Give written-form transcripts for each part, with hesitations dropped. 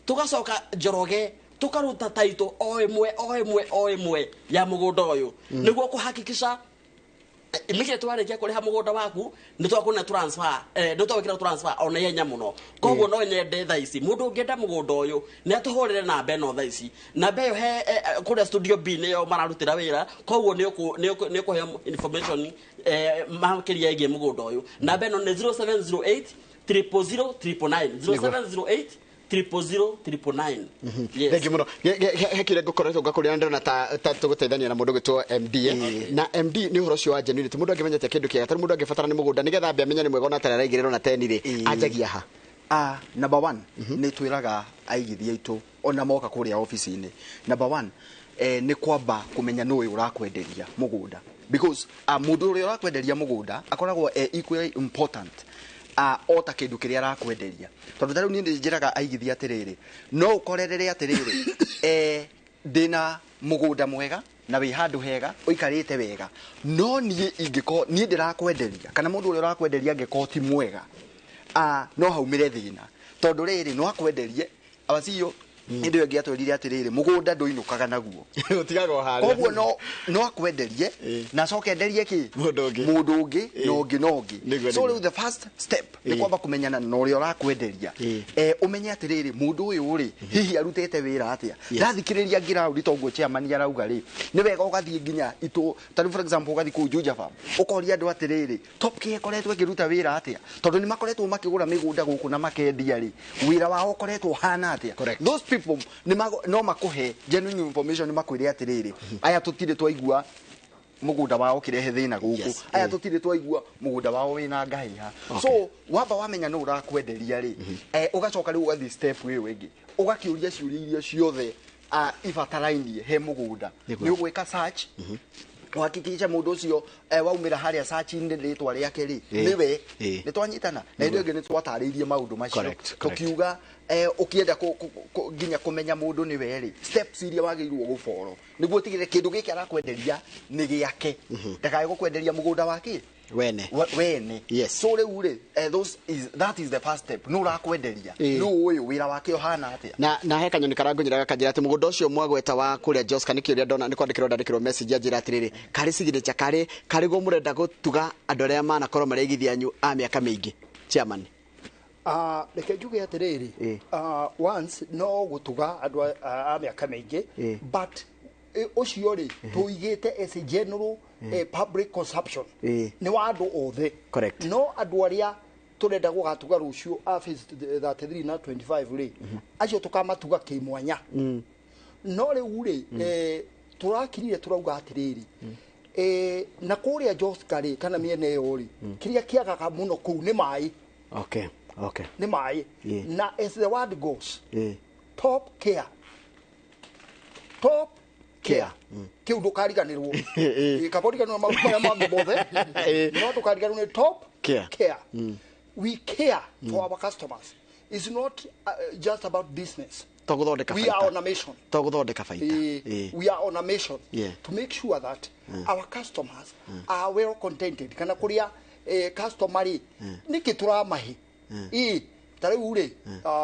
Tũgacoka, Njoroge, tũkaruta title o ĩmwe o ĩmwe o ĩmwe ya mũgũnda ũyũ nĩguo kũhakikisha immediately twarĩkia kũrĩha mũgũnda waku nĩ twakũne transfer, nĩ twawĩkĩra transfer ona ihenya mũno. Koguo no nyende thaa ici mũndũ ũngĩenda mũgũnda ũyũ nĩ atũhũrĩre namba ĩno thaa ici. Namba ĩyo he kũrĩa Studio B nĩyo mararutĩra wĩra, koguo nĩ ũkũheo information makĩria ĩgiĩ mũgũnda ũyũ. Namba ĩno nĩ 0708 000 999, 0708 000 999. Yes. Thengi muno. He kĩrĩa ngũkoretwo ngakũrĩa, ndĩrona ta tũgũteithania na mũndũ gwĩtwo MD, eh? Na MD, nĩ ũhoro ũcio wa genuinity, mũndũ angĩmenya atĩa kĩndũ kĩega? Tarĩu mũndũ angĩbatara nĩ mũgũnda nĩgetha ambe amenye nĩ mwega ona atarĩ araigĩrĩrwo na teni rĩ, anjagia ha? Number one, nĩ twĩraga aigithia aitũ ona moka kũrĩa ofici-inĩ, number one, nĩ kwamba kũmenya nũ ũyũ ũrakwenderia mũgũnda, because mũndũ ũrĩa ũrakwenderia mũgũnda akoragwo e equally important o ta kĩndũ kĩrĩa arakwenderia. Tondũ ta rĩu niĩ nĩ njĩraga aigithia atĩrĩrĩ, no ũkorerere atĩrĩrĩ, ndĩna mũgũnda mwega na wĩ handũ hega ũikarĩte wega, no niĩ ingĩkorwo niĩ ndĩrakwenderia kana mũndũ ũrĩa ũrakwenderia angĩkorwo ti mwega, no haumĩre thĩna, tondũ rĩrĩ no akwenderie awacio hĩndĩ ĩyo ĩngĩ atwĩrire atĩrĩrĩ, mũgũnda ndũinũkaga naguo. Ũtigaga o harĩa. Koguo no akwenderie na acoke enderie kĩ? Mũndũ ũngĩ. Mũndũ ũngĩ na ũngĩ na ũngĩ. So rĩu the first step nĩ kwamba kũmenyana na ũrĩa ũrakwenderia. Ũmenye atĩrĩrĩ, mũndũ ũyũ rĩ, hihi arutĩte wĩra atĩa? Ndathikĩrĩria ngĩraũri toguo chairman arauga rĩ, nĩ wega ũgathiĩ nginya itũ, tarĩu for example ũgathiĩ kũu Juja Farm, ũkoria andũ atĩrĩrĩ, Top Care ĩkoretwo ĩkĩruta wĩra atĩa? Tondũ nĩ makoretwo makĩgũra mĩgũnda gũkũ na makendia rĩ, wĩra wao ũkoretwo ũhana atĩa? Those people no makũhe genuine information, makwĩre atĩrĩrĩ, aya tũtirĩ twaigua mũgũnda wao ũkĩrehe thĩna gũkũ, aya tũtirĩ twaigua mũgũnda wao wĩna ngahĩha. So wamba wamenya nũ ũrakwenderia rĩ, ũgacoka rĩu ũgathiĩ step ĩyo ĩngĩ, ũgakĩũria ciũria iria ciothe ibatarainie he mũgũnda. Nĩ ũgwĩka search, uhakikisha mũndũ ũcio waumĩra harĩa search-inĩ rĩtwa rĩake rĩ, nĩwe. Nĩ twanyitana na hĩndĩ ĩyo ĩngĩ nĩ twatarĩirie maũndũ macio. Correct. Tũkiuga ũkĩenda nginya kũmenya mũndũ nĩwe rĩ, steps iria wagĩrĩirwo gũboro nĩguo ũtigĩrĩre kĩndũ gĩkĩ arakwenderia nĩ gĩake, ndakae gũkwenderia mũgũnda wake wene. Wene. So rĩu rĩ, that is the first step, nũ ũrakwenderia, nũ ũyũ, wĩra wake ũhana atĩa? Na he kanyoni karangũnyĩra gakanjĩra atĩ mũgũnda ũcio mwagweta wa kũrĩa Joska nĩ kĩũria ndona nĩ kwandĩkĩrwo ndandĩkĩrwo message anjĩra atĩrĩrĩ, karĩ signature karĩ guo mũrenda gũtuga andũ arĩa manakorwo marĩ aigithia anyu a mĩaka mĩingĩ, chairman? Reke njuge atĩrĩrĩ, once no gũtuga andũ a mĩaka mĩingĩ, but ũcio rĩ, tũigĩte as a general public consumption, nĩ wa andũ othe. No andũ arĩa tũrenda gũgatuga rũciũ a phase 33 na 25 rĩ, acio tũkamatuga kĩmwanya. No rĩu rĩ, tũrakirire tũrauga atĩrĩrĩ, na kũrĩa Joska rĩ, kana mĩena ĩyo rĩ, kĩrĩa kĩagaga mũno kũu nĩ maĩ. Nĩ maĩ. Na as the word goes, top care, top care, kĩu ndũkariganĩrwo. Kaba ũriganĩrwo maũndũ marĩa mangĩ mothe, no ndũkariganĩrwo nĩ top care. Care. We care for our customers. It's not just about business. To gũthondeka We baita. are on a mission. To gũthondeka baita. We are on a mission to make sure that our customers are well contented, kana kuria customer rĩ, nĩkĩ tũramahe ĩ ta rĩu rĩ,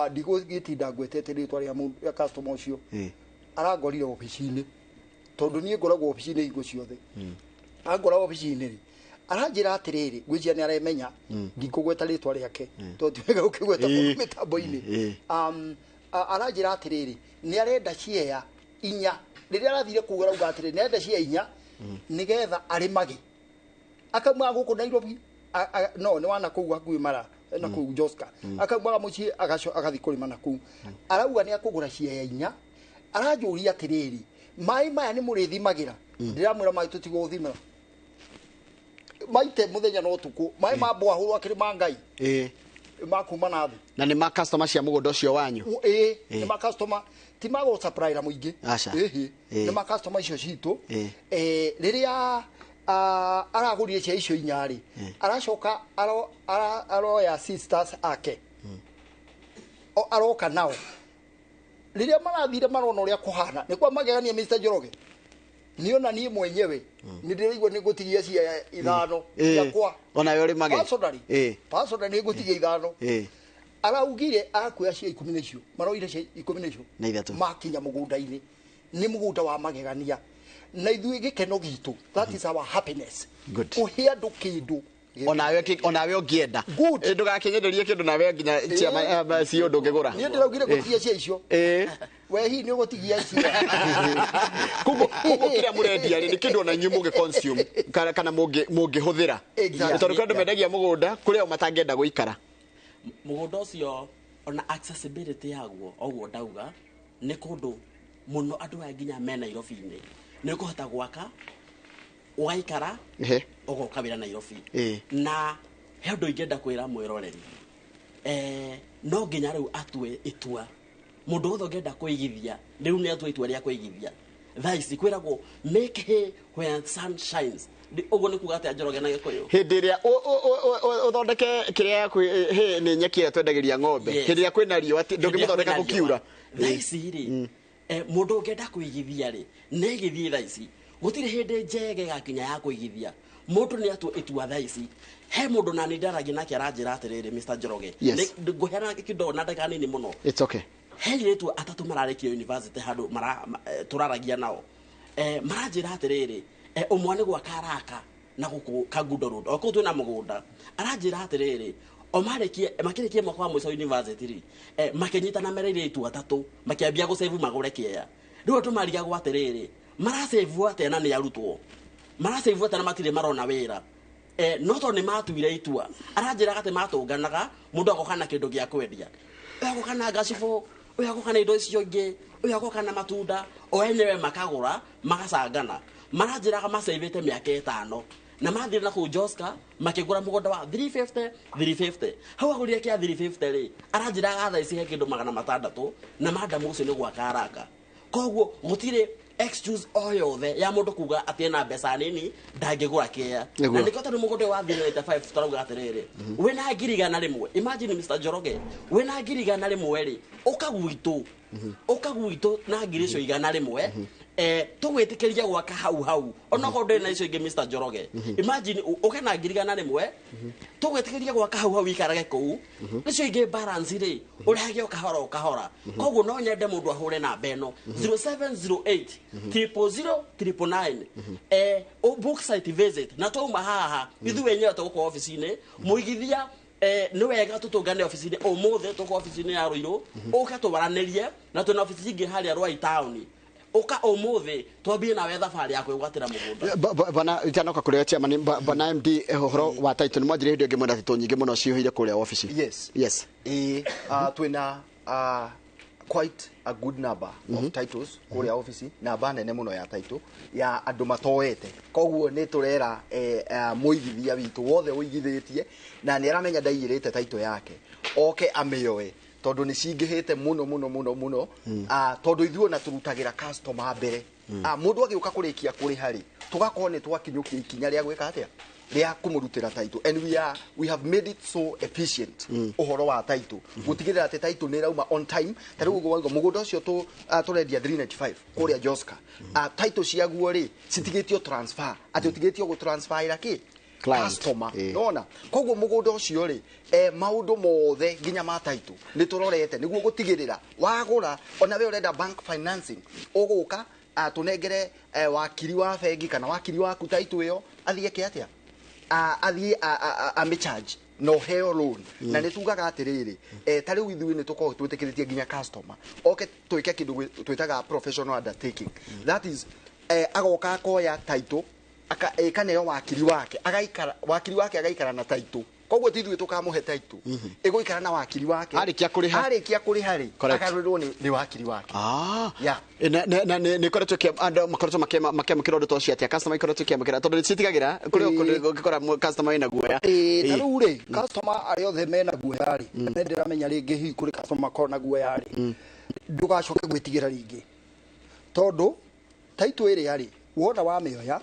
ndigũgĩtinda ngwetete rĩtwa rĩa mũndũ rĩa customer ũcio. Arangorire obici-inĩ, tondũ niĩ ngoragwo obici-inĩ hingo ciothe. Angora obici-inĩ rĩ, aranjĩra atĩrĩrĩ, ngwĩciria nĩ aremenya, ndikũgweta rĩtwa rĩake tondũ ti wega gũkĩgweta mũndũ mĩtambo-inĩ. Aranjĩra atĩrĩrĩ, nĩ arenda ciea inya. Rĩrĩa arathire kũu arauga atĩrĩrĩ, nĩ arenda ciea inya nĩgetha arĩmage, akaumaga gũkũ Nairobi, no nĩ wana kũu hakuhĩ mara na kũu Joska, akaumaga mũciĩ agathiĩ kũrĩma na kũu. Arauga nĩ akũgũra ciea inya. Aranjũria atĩrĩrĩ, maĩ maya nĩ mũrĩthimagĩra? Ndĩramwĩra maĩ tũtigũthimĩra, maite mũthenya na ũtukũ, maĩ ma mbwahũrwo akĩrĩ ma Ngai, ma kuma na thĩ. Na nĩ ma customer cia mũgũnda ũcio wanyu? Ĩĩ, nĩ ma customer, ti ma gũ supply na mũingĩ. Aca. Ĩhĩ. Nĩ ma customer icio citũ. Rĩrĩa aragũrire cia icio inya rĩ, aracoka aroya sisters ake. Aroka nao. Rĩrĩa marathire marona ũrĩa kũhana, nĩ kwa magegania. Mr. Njoroge, niona niĩ mwenyewe nĩ ndĩraigua nĩ ngũtigia cia ithano ciakwa. Ona we ũrĩmage? Personally, personally nĩ ngũtigia ithano. Araugire akuoya cia 10 na icio maroire cia 10 na icio Na ithatũ. Makinya mũgũnda-inĩ nĩ mũgũnda wa magegania na ithuĩ gĩkeno gitũ, that is our happiness. Good. Kũhe andũ kĩndũ. Onawe ũngĩenda. Good. Ndũgakĩnyenderie kĩndũ nawe nginya cio ndũngĩgũra. Niĩ ndĩraugire gũtigia cia icio. We hihi nĩ ũgũtigia icio? Koguo kĩrĩa mũrendia rĩ nĩ kĩndũ ona inyuĩ mũngĩ consume kana mũngĩhũthĩra. Exactly. Tondũ kwĩ andũ mendagia mũgũnda kũrĩ ao matangĩenda gũikara. Mũgũnda ũcio ona accessibility yaguo oguo ndauga nĩ kũndũ mũno andũ aya nginya me Nairobi-inĩ nĩ ũkũhota gwaka ũgaikara ũgoka wĩra Nairobi. Na he ũndũ ingĩenda kwĩra mwĩroreri, no nginya rĩu atue itua. Mũndũ wothe ũngĩenda kũigithia rĩu nĩ atue itua rĩa kũigithia. Thaa ici kwĩragwo make hay when sun shines. Ũguo nĩ kuga atĩa Njoroge na Gĩkũyũ? Hĩndĩ ĩrĩa ũthondeke kĩrĩa nĩ nyeki ĩrĩa twendagĩria ng'ombe. Hĩndĩ ĩrĩa kwĩna riũa ndũngĩmĩthondeka gũkiura. Thaa ici rĩ, mũndũ ũngĩenda kũigithia rĩ nĩ aigithie thaa ici. Gũtirĩ hĩndĩ njega ĩgakinya ya kũigithia. Mũndũ nĩ atue itua thaa ici. He mũndũ nani ndaragia nake aranjĩra atĩrĩrĩ, Mr. Njoroge. Yes. Ngũheana kĩndũ na ndagĩka nini mũno. It's okay. He airĩtu atatũ mararĩkia university handũ tũraragia nao. Maranjĩra atĩrĩrĩ, ũmwe nĩ gwaka araka na gũkũ Kangundo Road o kũu twĩna mũgũnda. Aranjĩra atĩrĩrĩ, o makĩrĩkie mwaka wa mũico university rĩ, makĩnyitana mere airĩtu atatũ makĩambia gũsave magũre kĩea. Rĩu andũ marigagwo atĩrĩrĩ, marasave atĩa na nĩ arutwo? Marasave atĩa na matirĩ marona wĩra? No tondũ nĩ matuire itua. Aranjĩraga atĩ matũnganaga mũndũ agoka na kĩndũ gĩa kwendia, ũyũ agoka na ngacibũ, ũyũ agoka na indo icio ingĩ, ũyũ agoka na matunda, o enyewe makagũra magacangana. Maranjĩraga macavĩte mĩaka 5 na mathire na kũu Joska makĩgũra mũgũnda wa 350 350. Hau agũrire kĩa 350 rĩ, aranjĩraga thaa ici he kĩndũ 600 na madamu ũcio nĩ gwaka araka. Koguo gũtirĩ excuse o yothe ya mũndũ kuga atĩ ena mbeca nini ndangĩgũra kĩea. Na nĩkĩo tondũ mũgũnda ũyũ wa 395 tũrauga atĩrĩrĩ, wĩna 100,000. Imagine Mr. Njoroge, wĩna 100,000 rĩ, ũka gwitũ na 100,000, tũgwĩtĩkĩria gwaka hau hau. Onokorwo ndũrĩ na icio ingĩ Mr. Njoroge. Imagine ũke na 100,000, tũgwĩtĩkĩria gwaka hau hau ikarage kũu. Icio ingĩ balance rĩ, ũrehage o kahora o kahora. Koguo no nyende mũndũ ahũre namba ĩno 0708 000 999. Book site visit na twauma haha ithuĩ enyewe tũgũkorwo ofici-inĩ mũigithia. Nĩ wega tũtũngane ofici-inĩ ũmũthĩ, tũkorwo ofici-inĩ ya Ruiru, ũke tũwaranĩrie na twĩna ofici ingĩ harĩa Ruai town. Ũka ũmũthĩ twambie nawe thabarĩ ya kwĩgwatĩra mũgũnda. Bana itanoka kũrĩa chairman, bana MD, ũhoro wa title nĩ mwanjĩrĩire hĩndĩ ĩngĩ mwena title nyingĩ mũno ciihũire kũrĩa ofici. Yes. Yes. Twĩna quite a good number of titles kũrĩa ofici, namba nene mũno ya title ya andũ matoete. Koguo nĩ tũrera mũigithia witũ wothe ũigithĩtie na nĩ aramenya ndaiyĩrĩte title yake oke amĩoe tondũ nĩ cingĩhĩte mũno mũno mũno mũno. Tondũ ithuĩ ona tũrutagĩra customer mbere. Mũndũ agĩũka kũrĩkia kũrĩha rĩ, tũgakorwo nĩ twakinyũkia ikinya rĩa gwĩka atĩa, rĩa kũmũrutĩra title. And we have made it so efficient ũhoro wa title gũtigĩrĩra atĩ title nĩ ĩrauma on time. Ta rĩu ũguo wauga mũgũnda ũcio tũrendia 395 kũrĩa Joska, title ciaguo rĩ citigĩtio transfer, atĩ ũtigĩtio gũ-transfer ĩra kĩ customer. Nona koguo mũgũnda ũcio rĩ, maũndũ mothe nginya ma title nĩ tũrorete nĩguo gũtigĩrĩra wagũra ona we ũrenda bank financing ũgũka tũnengere wakiri wa bengi kana wakiri waku title ĩyo athiĩ eke atĩa, athiĩ amĩcharge na ũheo loan. Na nĩ tugaga atĩrĩrĩ, ta rĩu ithuĩ nĩ tũkoragwo twĩtĩkĩrĩtie nginya customer oke twĩke kĩndũ twĩtaga professional undertaking. That is, agoka akoya title ĩkaneo wakiri wake, agaikara wakiri wake agaikara na title. Koguo ti ithuĩ tũkamũhe title, ĩgũikara na wakiri wake. Arĩkia kũrĩha. Arĩkia kũrĩha rĩ, agarũrĩrwo nĩ wakiri wake. Na nĩ ikoretwo andũ makoretwo makĩamũkĩra ũndũ ta ũcio atĩa? Customer ikoretwo ikĩamũkĩra tondũ nĩ citigagĩra kũrĩ ũngĩkora customer wĩna guoya. Ta rĩu rĩ, customer arĩa othe mena guoya rĩ, nĩ ndĩramenya rĩngĩ hihi kũrĩ customer makoragwo na guoya rĩ, ndũgacoke gwĩtigĩra rĩngĩ tondũ title ĩrĩa rĩ wona wamĩoya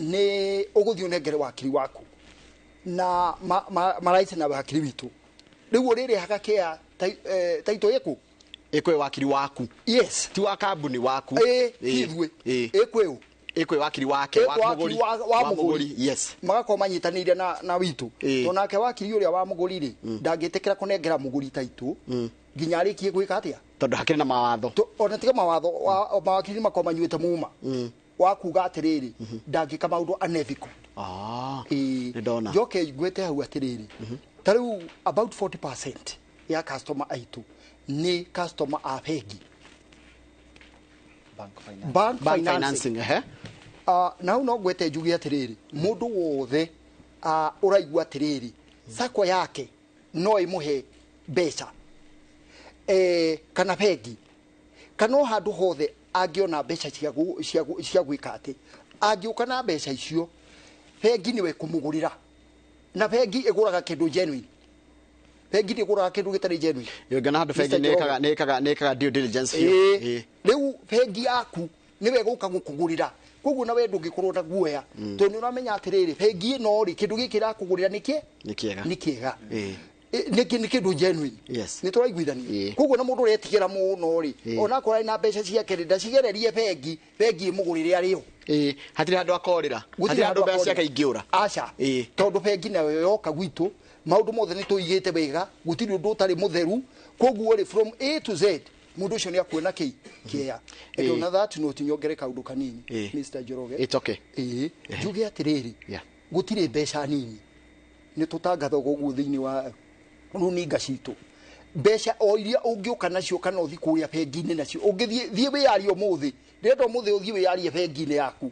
nĩ ũgũthiĩ ũnengere wakiri waku na maraisi na wakiri witũ. Rĩu ũrĩrĩhaga kĩa title ĩkũ ĩkwĩ wakiri waku. Yes. Ti wa kambuni waku. Ti ithuĩ. Ĩkwĩ ũ? Ĩkwĩ wakiri wake wa mũgũri wa mũgũri. Yes. Magakorwo manyitanĩire na witũ. To nake wakiri ũrĩa wa mũgũri rĩ, ndangĩtĩkĩra kũnengera mũgũri taitũ nginya arĩkie gwĩka atĩa, tondũ hakĩrĩ na mawatho. Ona tiga mawatho, mawakiri makorwo manyuĩte muma wa kuga atĩrĩrĩ, ndangĩka maũndũ unethical. Nĩ ndona. Njoke ngwĩte hau atĩrĩrĩ, ta rĩu about 40% ya customer aitũ nĩ customer a bengi. Bank finance. Bank, Bank financing. financing, ehe. Na hau no ngwete njuge atĩrĩrĩ, mũndũ wothe ũraigua atĩrĩrĩ sacco yake no ĩmũhe mbeca, kana bengi kana o handũ hothe angĩona mbeca cia gwĩka atĩ angĩũka na mbeca icio, bengi nĩwe kũmũgũrĩra, na bengi ĩgũraga kĩndũ genuine. Bengi ndĩgũraga kĩndũ gĩtarĩ genuine. Ngana handũ bengi Mr. nĩ ĩkaga nĩ ĩkaga due diligence biũ. Rĩu bengi yaku nĩwe gũka gũkũgũrĩra, koguo nawe ndũngĩkorwo na guoya, tondũ nĩ ũramenya atĩrĩrĩ, bengi ĩno rĩ, kĩndũ gĩkĩ ĩrakũgũrĩra nĩkĩ Nĩ kĩega. Nĩ kĩega. Ĩĩ. Nĩ kĩndũ genuine. Yes. Nĩ tũraiguithania? Koguo na mũndũ ũretigĩra mũno rĩ, onakorwo arĩ na mbeca ciake rĩ, ndacigererie bengi, bengi ĩmũgũrĩre arĩ o. Ĩĩ, hatirĩ handũ akorĩra, hatirĩ handũ mbeca ciake ingĩũra. Aca. Tondũ bengi nayo yoka gwitũ, maũndũ mothe nĩ tũigĩte wega, gũtirĩ ũndũ ũtarĩ mũtheru. Koguo rĩ, from A to Z mũndũ ũcio nĩ akuona kĩ kĩea. Reke ona that note nyongere kaũndũ kanini, Mr. Njoroge. It's okay. Ĩĩ, njuge atĩrĩrĩ, gũtirĩ mbeca nini. Nĩ tũtangathaga ũguo thĩinĩ wa runinga citũ, mbeca o iria ũngĩũka nacio kana ũthiĩ kũrĩa bengi-inĩ nacio, ũngĩthiĩ thiĩ wĩyarie ũmũthĩ, ndĩrenda ũmũthĩ ũthiĩ wĩyarie bengi-inĩ yaku,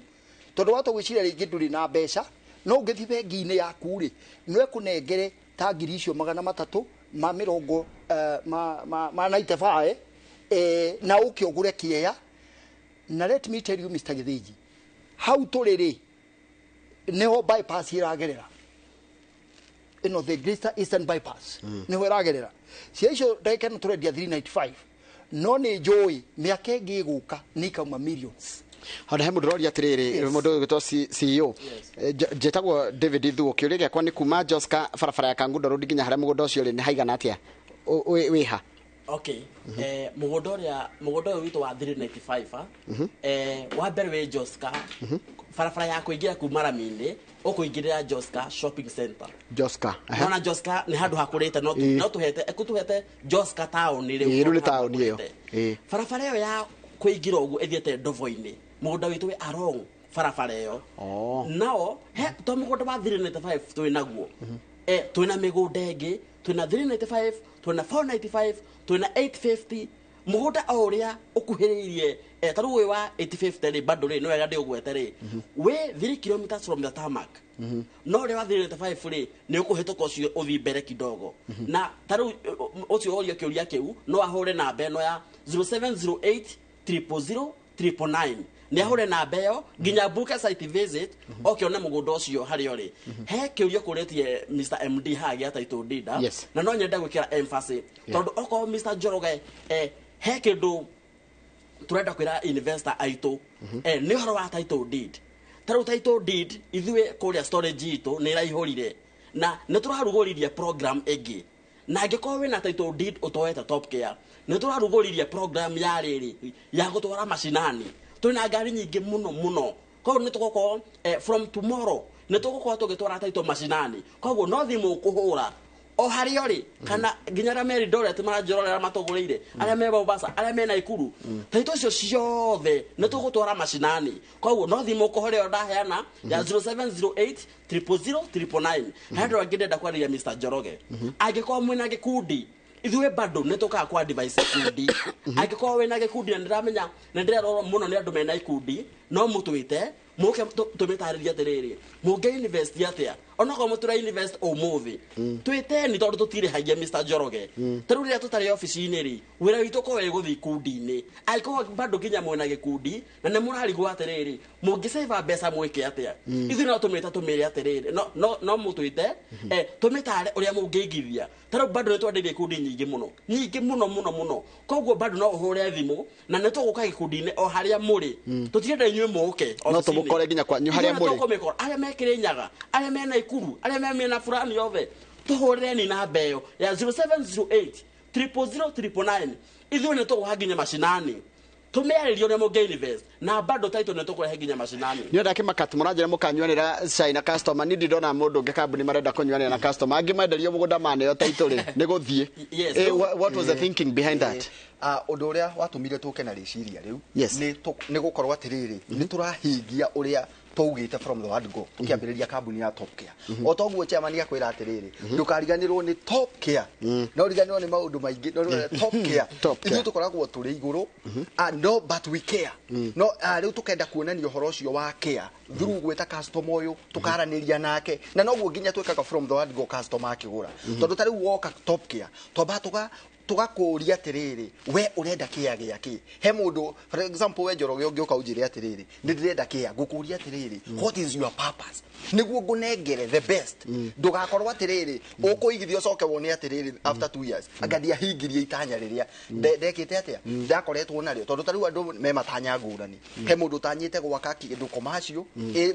tondũ wahota gwĩciria rĩngĩ ndũrĩ na mbeca, no ũngĩthiĩ bengi-inĩ yaku rĩ, no ĩkũnengere ta ngiri icio 300 ma mĩrongo ma 95, na ũke ũgũre kĩea. Na let me tell you, Mr. Gĩthĩnji, hau tũrĩ rĩ, nĩho bypass ĩragerera ĩno, the Greater Eastern Bypass, nĩho ĩragerera. Cia icio ndagĩka ĩno tũrendia 395, no nĩ njũĩ mĩaka ĩngĩ ĩgũka nĩ ikauma millions. Hona he mũndũ ũroria atĩrĩrĩ, mũndũ ũgwĩtwo CEO. Njĩtagwo David Thuo, kĩũria gĩakwa nĩ kuma Joska barabara ya Kangundo Road nginya harĩa mũgũnda ũcio ũrĩ nĩ haigana atĩa? Wĩ ha? Okay, mũgũnda ũrĩa, mũgũnda ũyũ witũ wa 395, wa mbere wĩ Joska, barabara ya kũingĩra kuma rami-inĩ ũkũingĩrĩra Joska Shopping Center. Joska, ehe. Nona Joska nĩ handũ hakũrĩte, no no tũhete ekutuhete Joska town rĩu. Rĩu nĩ town ĩyo. Barabara ĩyo ya kũingĩra ũguo ĩthiĩte Ndovo-inĩ, mũgũnda witũ wĩ along barabara ĩyo. Nao he to mũgũnda wa 395 twĩ naguo, twĩna mĩgũnda ĩngĩ, twĩna 395, twĩna 495, twĩna 850, mũgũnda o ũrĩa ũkuhĩrĩirie. Ta rĩu ũyũ wa 850 rĩ, bado rĩ, nĩ wega ndĩũgwete rĩ, wĩ 3 kilometers from the tarmac, no ũrĩa wa 395 rĩ, nĩ ũkũhĩtũka ũcio ũthiĩ mbere kidogo. Na ta rĩu ũcio ũrio kĩũria kĩu no ahũre namba ĩno ya 0708 000 999, nĩ ahũre namba ĩyo nginya book site visit oke one mũgũnda ũcio harĩa ũrĩ. He kĩũria kũrĩtie Mr. MD haha gĩa title deed, na no nyende gwĩkĩra emphasis, tondũ okorwo Mr. Njoroge, he kĩndũ turenda kwĩra investor aitũ, nĩ ũhoro wa title deed. Ta rĩu title deed ithuĩ kũrĩa storage itũ nĩ ĩraihũrire, na nĩ tũrarugũririe program ĩngĩ, na angĩkorwo wĩna title deed ũtoete Top Care, nĩ tũrarugũririe program ya rĩrĩ ya gũtwara macinani. Twĩna ngari nyingĩ mũno mũno, koguo nĩ tũgũkorwo, from tomorrow nĩ tũgũkorwo tũgĩtwara title macinani. Koguo no thimũ ũkũhũra o harĩa ũrĩ, kana nginya arĩa me Eldoret maranjororera matũgũrĩire, arĩa me Mombasa, arĩa me Naikuru, taito icio ciothe nĩ tũgũtwara macinani. Koguo no thimũ ũkũhũra ĩyo ndaheana ya 0708 000 999. He andũ angĩ ndenda kwarĩria Mr. Njoroge, angĩkorwo mwĩna gĩkundi, ithuĩ bado nĩ tũkaga kwa advise ikundi. Angĩkorwo wĩna gĩkundi, na nĩndĩramenya nĩ ndĩrerorwo mũno nĩ andũ mena ikundi, no mũtwĩte mũke tũmĩtarĩrie atĩrĩrĩ, mũngĩ invest atĩa onokorwo mũtũra invest ũmũthĩ. Twĩteni tondũ tũtirĩhagia. Mr. Njoroge, ta rĩu rĩrĩa tũtarĩ obici-inĩ rĩ, wĩra witũ ũkorwo wĩ gũthiĩ ikundi-inĩ. Angĩkorwo bado nginya mwĩna gĩkundi na nĩ mũrarigwo atĩrĩrĩ, mũngĩcĩva mbeca mwĩke atĩa, ithuĩ no tũmĩte tũmĩre atĩrĩrĩ, no mũtwĩte, tũmĩtare ũrĩa mũngĩigithia. Ta rĩu bado nĩ twendeirie ikundi nyingĩ mũno, nyingĩ mũno mũno mũno. Koguo bado no ũhũre thimũ na nĩ tũgũka gĩkundi-inĩ o harĩa mũrĩ. Tũtirenda inyuĩ mũke No obici-inĩ. Tũmũkore nginya kwanyu harĩa Ithuĩ mũrĩ. tũkũmĩkora arĩa me Kĩrĩnyaga, arĩa me Naikuru, arĩa me mĩena fulani yothe, tũhũrĩreni namba ĩyo ya 0708 000 999. Ithuĩ nĩ tũgũka nginya macinani. Tumearĩrio ũrĩa mũngĩ invest na bado title nĩ tũkũrehe nginya macinani. Nĩ ũndũ akĩmaka mũranjĩra mũkanyuanĩra cai na customer, niĩ ndindona mũndũ ũngĩ kambuni marenda kũnyuanĩra na customer, angĩ menderio mũgũnda maneo title rĩ nĩ gũthiĩ. Yes. What was the thinking behind that? Ũndũ ũrĩa watũmire tũke na rĩciria rĩu Yes. nĩ gũkorwo atĩrĩrĩ, nĩ tũrahingia ũrĩa twaugĩte from the word go tũkĩambĩrĩria kambuni ya Top Care. O toguo chairman akwĩra atĩrĩrĩ, ndũkariganĩrwo nĩ Top Care, no riganĩrwo nĩ maũndũ maingĩ, no rĩu Top Care Top Care. Ithuĩ tũkoragwo tũrĩ igũrũ, no but we care. No rĩu tũkenda kuonania ũhoro ũcio wa care through gwĩta customer ũyũ, tũkaranĩria nake, na noguo nginya twĩkaga from the word go customer akĩgũra. Tondũ ta rĩu woka Top Care, twambaga tũgakũria atĩrĩrĩ, we ũrenda kĩa gĩa kĩ? He mũndũ, for example, we Njoroge ũngĩũka ũnjĩre atĩrĩrĩ, nĩ ndĩrenda kĩa, ngũkũria atĩrĩrĩ, what is your purpose? Nĩguo ngũnengere the best. Ndũgakorwo atĩrĩrĩ, ũkũigithia ũcoke wone atĩrĩrĩ after 2 years, anga ndiahingirie itanya rĩrĩa ndekĩte atĩa, ndakoretwo narĩo. Tondũ ta rĩu andũ me matanya ngũrani. He mũndũ ũtanyĩte gwaka kĩndũ commercial,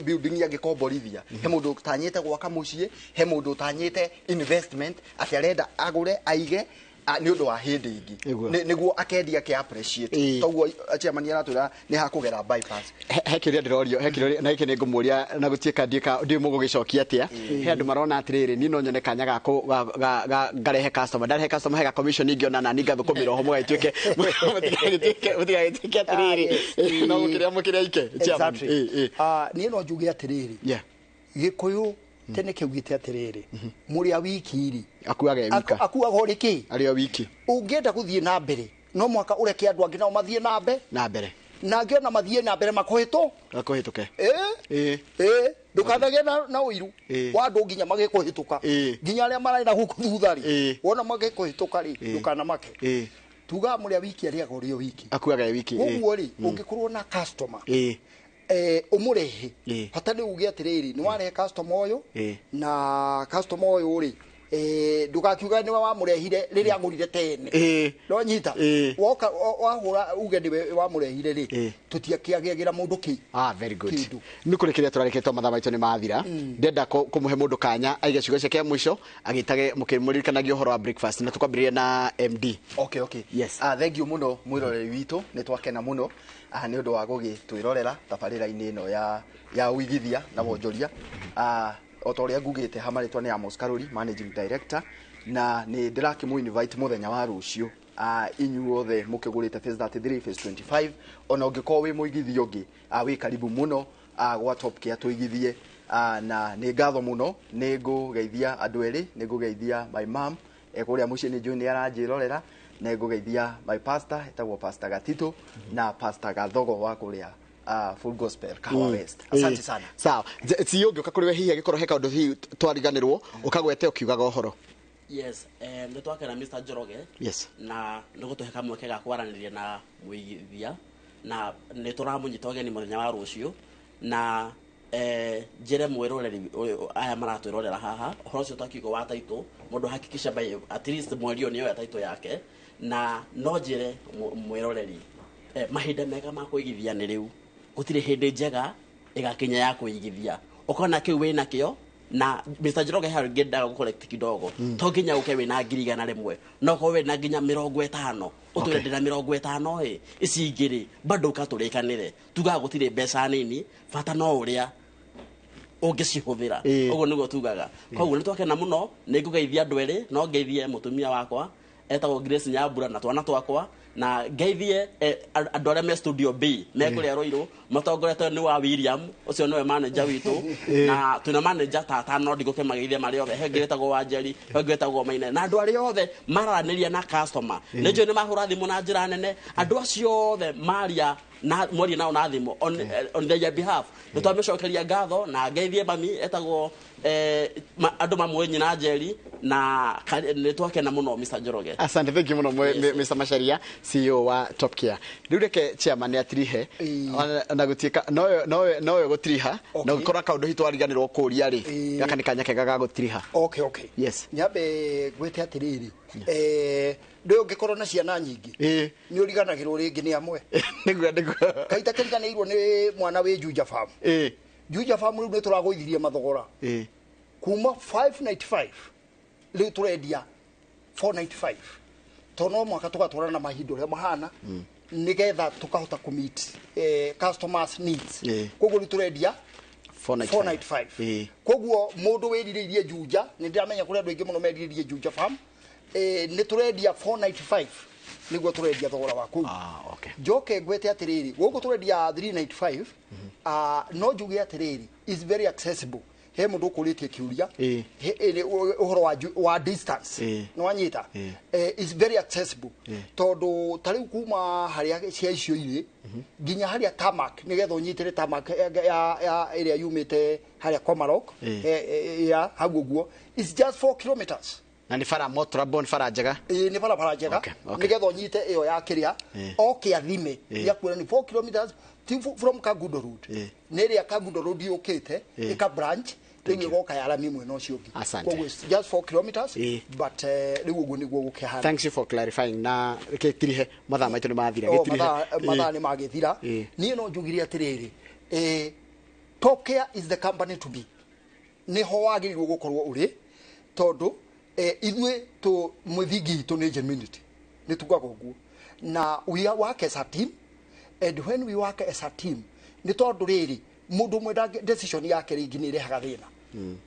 building angĩkomborithia. He mũndũ ũtanyĩte gwaka mũciĩ, he mũndũ ũtanyĩte investment, atĩ arenda agũre, aige, nĩ ũndũ wa hĩndĩ ĩngĩ. Nĩguo akendia ke appreciate. Toguo chairman aratwĩra nĩ hakũgera bypass. He kĩũria ndĩrorio, he kĩũria na gĩkĩ nĩ ngũmũria na gũtuĩka ndiũĩ mũgũgĩcokia atĩa. He andũ marona atĩrĩrĩ, niĩ no nyone kanya ga ngarehe customer, ndarehe customer he ga commission ingĩona na niĩ ngathũkũmĩra oho, mũgagĩtuĩke mũtigagĩtuĩke atĩrĩrĩ, no mũkĩrĩa mũkĩrĩa ike. Chairman. Exactly. Niĩ no njuge atĩrĩrĩ, Gĩkũyũ tene kĩaugĩte atĩrĩrĩ, mũrĩa wiki rĩ akuaga e wika, akuaga ũrĩ kĩ? Arĩ o wiki. Ũngĩenda gũthiĩ na mbere, no mũhaka ũreke andũ angĩ nao mathiĩ na mbere. Na mbere. Na angĩ ona mathiĩ na mbere makũhĩtũ. Makũhĩtũke. Ndũkanagĩe na ũiru wa andũ nginya magĩkũhĩtũka. Nginya arĩa mararĩ na gũkũ thutha rĩ, wona magĩkũhĩtũka rĩ, ndũkanamake. Tugaga mũrĩa wiki arĩaga ũrĩ o wiki. Akuaga e wiki. Koguo rĩ, ũngĩkorwo na customer, ũmũrehe. Bata nĩ uge atĩrĩrĩ, nĩ warehe customer ũyũ, na customer ũyũ rĩ, ndũgakiuga nĩwe wamũrehire rĩrĩa agũrire tene. No nyita. Woka wahũra uge nĩwe wamũrehire rĩ, tũtiakĩagĩra mũndũ kĩ. Very good. Nĩ kũrĩ kĩrĩa tũrarĩkĩtwo mathaa maitũ nĩ mathira. Ndĩrenda kũmũhe mũndũ kanya aige ciugo ciake mũico, agĩtage mũkĩmũririkanagia ũhoro wa breakfast, na tũkwambĩrĩria na MD. Okay, okay. Yes. Thank you mũno mwĩroreri witũ, nĩ twakena mũno nĩ ũndũ wa gũgĩtwĩrorera tabarĩra-inĩ ĩno ya ũigithia na wonjoria. O ta ũrĩa ngugĩte ha marĩtwa nĩ Amos Karuri, Managing Director, na nĩ ndĩrakĩmũ invite mũthenya wa rũciũ. Inyuothe mũkĩgũrĩte phase 33, phase 25, ona ũngĩkorwo wĩ mũigithia ũngĩ, wĩ karibu mũno gwa Top Care tũigithie. Na nĩ ngatho mũno, nĩ ngũgeithia andũ erĩ, nĩ ngũgeithia my mom kũrĩa mũciĩ nĩ njũĩ nĩ aranjĩrorera, nĩ ngũgeithia my pastor etagwo Pastor Gatito na Pastor Gathogo wa kũrĩa Full Gospel Kahawa West. Asante sana. Sawa. CEO ũngĩũka kũrĩ we hihi angĩkorwo he kaũndũ hihi twariganĩrwo ũkagwete ũkiugaga ũhoro. Yes, nĩ twakena Mr. Njoroge. Yes. Na nĩ gũtũhe kamweke ga kwaranĩria na mũigithia, na nĩ tũramũnyita ũgeni mũthenya wa rũciũ, na njĩre mwĩroreri aya maratwĩrorera haha ũhoro ũcio twakiuga wa title, mũndũ hakikisha by at least mweri ũyũ nĩoya title yake, na no njĩre mwĩroreri mahinda mega ma kũigithia nĩ rĩu, gũtirĩ hĩndĩ njega ĩgakinya ya kũigithia, ũkona kĩu wĩna kĩo. Na Mr. Njoroge harĩ ngĩendaga gũcollect kidogo, to nginya ũke wĩna 100,000, no ũkorwo wĩna nginya 50, ũtwĩre ndĩna 50 ĩ, ici ingĩ rĩ bado ũkatũrĩkanĩre, tugaga gũtirĩ mbeca nini, bata no ũrĩa ũngĩcihũthĩra. Ũguo nĩguo tugaga. Koguo nĩ twakena mũno, nĩ ngũgeithia andũ erĩ, no ngeithie mũtumia wakwa etagwo Grace Nyambura na twana twakwa, na ngeithie andũ arĩa me studio B me kũrĩa Ruiru matongoretio nĩ wa William, ũcio nĩwe manager witũ, na twĩna manager tata no ndigũkĩmageithia marĩ othe, he ũngĩ wĩtagwo Wanjeri, he ũngĩ wĩtagwo Maina, na andũ arĩa othe mararanĩria na customer, nĩ njũĩ nĩ mahũra thimũ na njĩra nene, andũ acio othe maria na mwaria nao na thimũ on their behalf, nĩ twamĩcokeria ngatho. Na ngeithie mami etagwo andũ mamũĩ nyina Njeri, na nĩ twakena mũno Mr. Njoroge. Asante, thank you mũno Mr. Macharia, CEO wa Top Care. Rĩu reke chairman atirihe na gũtuĩka nowe gũtiriha, na ũngĩkorwo kaũndũ hihi twariganĩrwo kũũria rĩ, gaka nĩ kanya kega ga gũtiriha. Okay, okay. Yes. Nyambe ngwĩte atĩrĩrĩ, ndũĩ ũngĩkorwo na ciana nyingĩ nĩ ũriganagĩrwo rĩngĩ nĩ amwe. Nĩguo, nĩguo. Kaita kĩriganĩirwo nĩ mwana wĩ Juja Farm. Juja Farm rĩu nĩ tũragũithirie mathogora. Kuma 595 rĩu tũrendia 495, tondũ no mũhaka tũgatwarana na mahinda ũrĩa mahana. Nigetha tukahota ku meet customers needs. Koguo turendia 495. Koguo mundu wiriririe Juja ni ndiramenya kuri andu aingi muno meriririe Juja farm ni turendia 495 niguo turendia thogora wa kuu. Okay. Njoke ngwete atiriri guku turendia 395. No njuge atiriri is very accessible. He mundu ukuritie kiuria uhoro wa distance no anyita is very accessible tondu tariu kuma haria cia icio iri nginya haria tarmac nigetha unyitire tarmac ya area yumite haria Komarok ya hau uguo is just 4 kilometers. Na ni bara motorable, ni bara njega. Ni bara njega nigetha unyite iyo ya kiria oke athime ya kuona ni 4 kilometers from Kangundo Road. Ni ria Kangundo Road yukite ika branch riu igoka ya rami mwena ucio ungi. Koguo just 4 kilometers but riu uguo niguo gukihana. Thanks you for clarifying. Na gitirihe mathaa maitu ni mathira gitirihe mathaa ni magithira. Nie no njugirie atiriri Top Care is the company to be. Niho wagiriirwo gukorwo uri tondu ithuĩ tu mwithingi itu ni genuinity ni tugaga uguo na we work as a team, and when we work as a team ni tondu riri mundu umwe decision yake ringi ni irehaga thina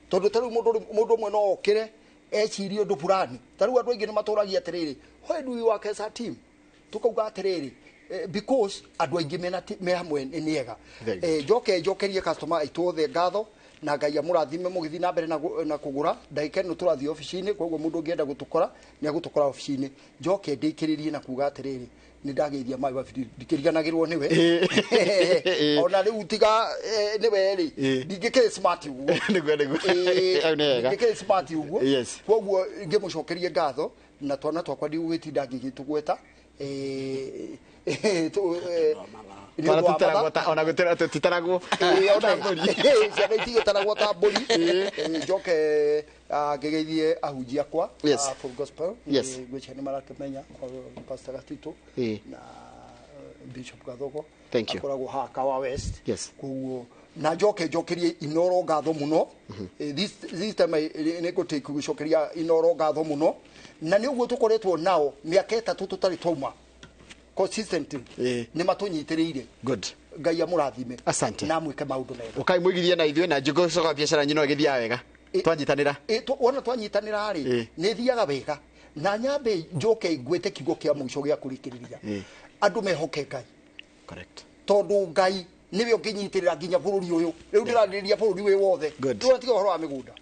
tondu tariu mundu umwe no okire ecirie undu fulani. Tariu andu aingi ni maturagia atiriri why do we work as a team tukauga atiriri because andu aingi me hamwe ni ega. Njoke njokerie customer aitu othe ngatho na Ngai amurathime mugithi na mbere na kugura ndagika ino turathi ofici-inĩ. Koguo mundu ungienda gutukora ni agutukora ofici-inĩ. Njoke ndikiririe na kuga atiriri ni ndageithia mai wa ndikiriganagirwo niwe ona riu tiga niwe ri ndingikiri smart uguo niguo ndingikiri smart uguo. Koguo ngimucokerie ngatho na twana twakwa ndigũgĩtinda ngĩgĩtũgweta ona gũtĩra tũtitaragwo ciana itigĩtaragwo ta mbũri. Njoke ngĩgeithie ahunjia akwa Full Gospel ngwĩciria nĩ marakĩmenya Pastor Gatito na Bishop Gathogo akoragwo haha Kawa West. Koguo na njoke njokerie Inoro ngatho mũno. This time nĩ ngũtake gũcokeria Inoro ngatho mũno na nĩ ũguo tũkoretwo nao mĩaka 3 tũtarĩ twauma consistently ni matunyitiriire. Good. Ngai amurathime. Asante. Na mwike maundu mega. Ukai mwigithie na ithuĩ na njũgũ coka biacara nyino igithiaga wega. Twanyitanira. Wona twanyitanira ri ni thiaga wega. Na nyambe njoke ngwite kiugo kia mũico gĩa kũrĩkĩrĩria. Andũ mehoke Ngai. Correct. Tondu Ngai niwe ũngĩnyitĩrĩra nginya bũrũri ũyũ. Rĩu ndĩrarĩrĩria bũrũri wĩ wothe. Tũratiga ũhoro wa mĩgũnda.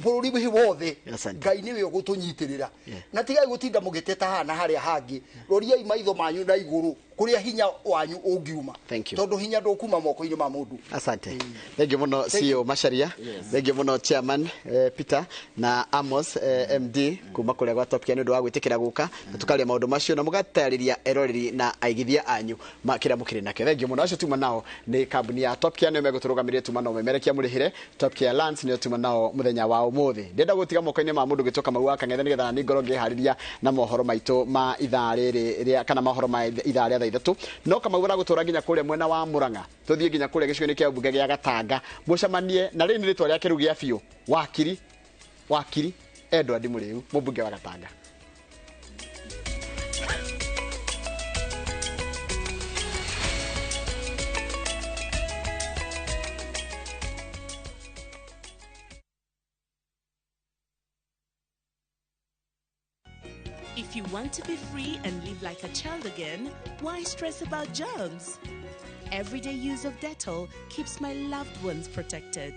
Bũrũri wĩ wothe. Ngai niwe ũgũtũnyitĩrĩra. Na tigai gũtinda mũgĩteta haha na harĩa hangĩ. Roriai maitho manyu na igũrũ kũrĩa hinya wanyu ũngiuma. Tondũ hinya ndũkuma moko-inĩ ma mũndũ. Asante. Thank you mũno CEO Macharia. Thank you mũno Chairman Peter na Amos MD kuma kũrĩa gwa Top Care nĩ ũndũ wa gwĩtĩkĩra gũka na tũkaria maũndũ macio na mũgatarĩria eroreri na aigithia anyu kĩrĩa mũkĩrĩ nakĩo. Thank you mũno. Acio tuma nao ni kambuni ya Top Care nĩo megũtũrũgamĩrĩre tuma nao memerekia mũrĩhĩre Top Care Lands nĩo tuma nao mũthenya wa ũmũthĩ. Ndĩrenda gũtiga moko-inĩ ma mũndũ gĩtwo Kamau wa Kang'ethe nĩgetha niĩ ngorwo ngĩharĩria na mohoro maitũ ma ithaa rĩrĩ rĩa kana mohoro ma ithaa rĩa thaa 3. No Kamau aragũtwara nginya kũrĩa mwena wa Murang'a tũthiĩ nginya kũrĩa gĩcigo-inĩ kĩa mbunge gĩa Gatanga mũcemanie na rĩrĩ nĩ rĩtwa rĩake rĩu gĩa biũ wakiri Edward Mũrĩu mũmbunge wa Gatanga. If you want to be free and live like a child again, why stress about germs? Everyday use of Dettol keeps my loved ones protected.